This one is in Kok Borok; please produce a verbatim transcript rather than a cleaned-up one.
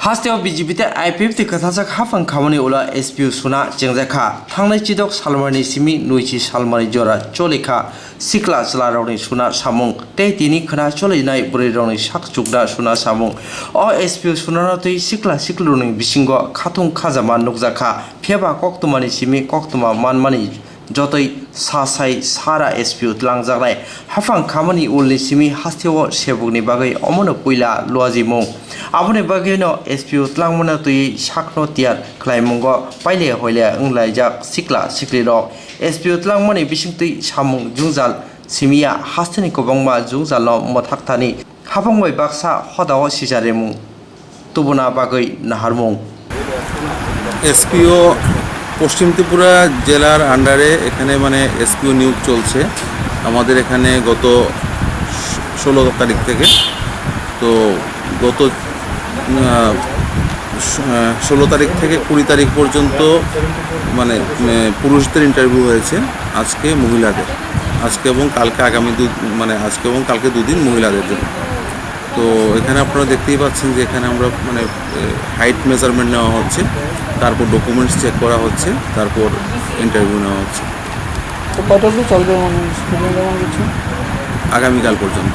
Hasteo B J P tei I P F T kwthajak haphang khamani ulo S P O suna chengjakha. Thangnai chidok salmarni simi nuichi salmarni jora cholikha sikla chwlarokni suna samung tei tini khwna cholinai bwrwirokni sak chukna suna samung. O S P O sunano twi sikla siklirokni bisingo khatung khajama nukjakha. Phiyaba koktwmani simi koktwma manmani jotoi sa sai sara S P O twlangjaknai. Haphang khamani ulni simi hasteo sebukni bagwi omono puila luajimung. Aboni bagwino S P O twlangmano twiwi sakno tiyar khlaimungo paile hoile wnglaijak sikla siklirok. S P O twlangmani bisingtwi samung jwngjal simiya hasteni kwbangma jwngjalno mwthakthani. Habang bai baksa hodao sijarimung tubuna bagwi naharmung. S P O পশ্চিম ত্রিপুরা জেলার আন্ডারে এখানে মানে এসপিও নিয়োগ চলছে আমাদের এখানে গত ষোলো তারিখ থেকে। তো গত আহ, ষোলো তারিখ থেকে কুড়ি তারিখ পর্যন্ত মানে আহ, পুরুষদের ইন্টারভিউ হয়েছে। আজকে মহিলাদের, আজকে এবং কালকে আগামী দু মানে আজকে এবং কালকে দুদিন মহিলাদের জন্য। তো এখানে আপনারা দেখতেই পাচ্ছেন যে এখানে আমরা মানে হাইট মেজারমেন্ট নেওয়া হচ্ছে, তারপর ডকুমেন্টস চেক করা হচ্ছে, তারপর ইন্টারভিউ নেওয়া হচ্ছে। তো কতদিন চলবে মানে স্কুলিং যেমন কিছু? আগামীকাল পর্যন্ত।